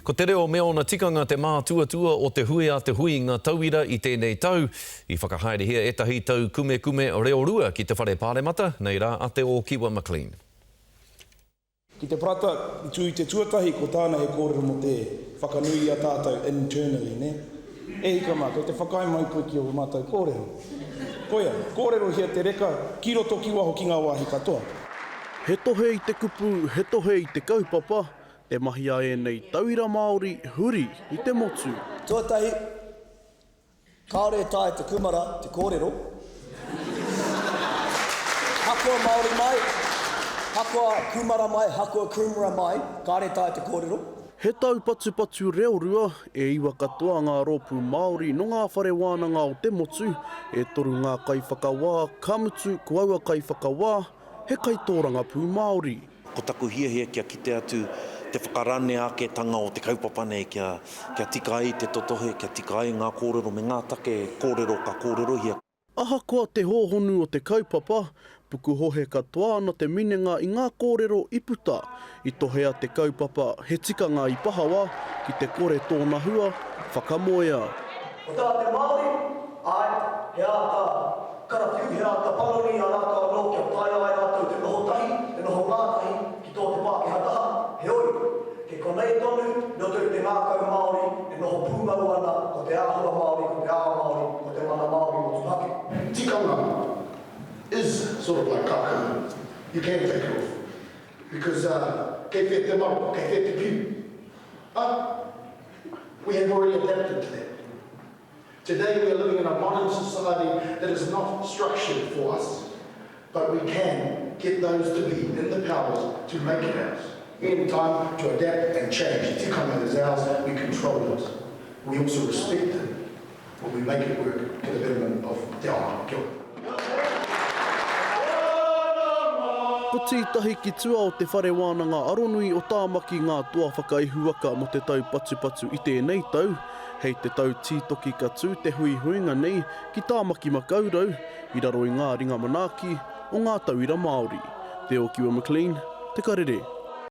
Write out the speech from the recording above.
Ko te reo me ōna tikanga te mātuatua o te hui a te huinga tauira i tēnei tau. I whakahaerehia ētahi taukumekume reorua ki te Whare Pāremata, nei rā a Te Ōkiwa McLean. Ki te Parata, i tū i te tuatahi, ko tāna he kōrero mō te whakanui i a tātou internally, nē? E hika mā, kei te whakaae mai koe ki ō mātou kōrero. Koia, kōrerohia te reka ki roto ki waho ki ngā wāhi katoa. He tohe i te kupu, he tohe i te kaupapa, Te mahi a ēnei tauira Māori huri i te motu. Tuatahi, kāore e taea te kūmara te kōrero. Hakoa Māori mai, hakoa kūmara mai, hakoa kūmara mai, kāore e taea te kōrero. He taupatupatu reorua, e iwa katoa ngā rōpū Māori nō ngā whare wānanga o te motu, e toru ngā kaiwhakawā, ka mutu ko aua kaiwhakawā he kaitōrangapū Māori. Ko taku hiahia kia kite atu te whakaranea aketanga o te kaupapa nei kia, kia tika ai te totohe, kia tika ai ngā kōrero me ngā take kōrero ka kōrerohia. Ahakoa te hōhonu o te kaupapa, pukuhohe katoa ana te minenga i ngā kōrero i puta. I tohea te kaupapa he tikanga i pahawa, ki te kore tōna hua, whakamoea. Ko tā te Māori, āe, he āta karawhiu, he āta panoni i a rātou anō kia taea ai rātou te noho tahi, te noho ngātahi ki tō te Pākehā taha, heoi, kei konei tonu i roto i te ngākau Māori e noho pūmau ana ko te āhua Māori, ko te ao Māori, ko te mana Māori motuhake. Tikanga is sort of like kakahu, you can take it off because kei whea te maro, kei whea te piu, ah, we have already adapted to that. Today we are living in a modern society that is not structured for us, but we can get those to be in the powers to make it ours. In time to adapt and change. Tikanga is ours, we control it. We also respect it when we make it work to the betterment of te ao. Kia ora. Ko Tītahi ki tua o Te Whare Wānanga Aronui o Tāmaki ngā toa whakaihuwaka mō te taupatupatu i tēnei tau. Hei te tau tītoki ka tū te huihuinga nei ki Tāmaki Makaurau i raro i ngā ringa manaaki o ngā tauira Māori. Te Okiwa McLean, Te Karere.